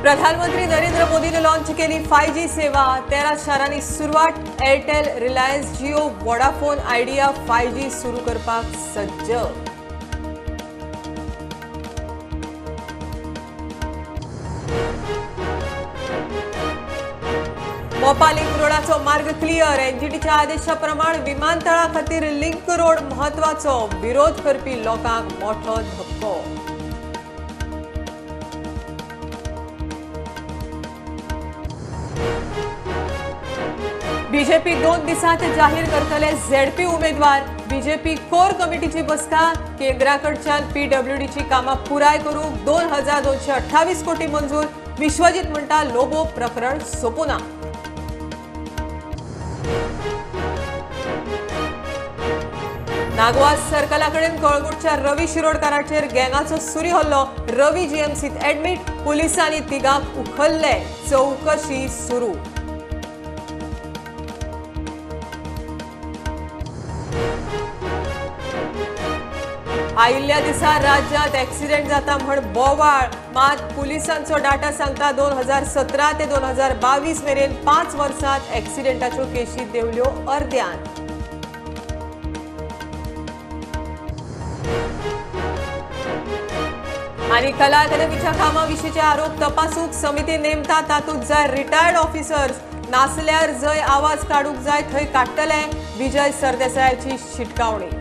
प्रधानमंत्री नरेंद्र मोदीने लॉन्च केली 5G सेवा. 13 शारांनी सुरवात. Airtel, Reliance Jio, Vodafone Idea 5G सुरू करपाक सज्ज. मोपा लिंक रोडाचो मार्ग क्लियर. एनजीटीच्या आदेशा प्रमाण विमानतळा खातीर लिंक रोड म्हत्वाचो. विरोध करपी लोकांक मोठो धक्को. बीजेपी 2 दिसांत जाहीर करतले झेडपी उमेदवार. बीजेपी कोर कमिटीची बसका. केंद्राकडच्यान पीडब्ल्यूडीची कामां पुराय करूंक 2228 कोटी मंजूर. विश्वजीत म्हणटा लोबो प्रकरण सोंपूना. नागवास सर्कला कडेन कळंगूटच्या रवी शिरोडकाराचेर गँगाचो सुरी हल्लो. रवी जीएमसीत ऍडमिट. पुलिसांनी तिगांक उखल्ले. चवकशी सुरू. आयिल्ल्या दिसा राज्यात ॲक्सिडेंट जाता म्हण बोवाळ. मात पुलिसांचो डाटा सांगता 2017 ते 2022 मेरेन 5 वर्सांत ॲक्सिडेंटाच्यो केशी देंवल्यो अर्द्यान. आनी कला अकादमीच्या कामाविशींचे आरोप तपासूंक समिती नेमता. तातूंत जाय रिटायर्ड ऑफिसर्स. नासल्यार जंय आवाज काडूंक जाय थंय काडटले. विजय सरदेसायाची शिटकावणी.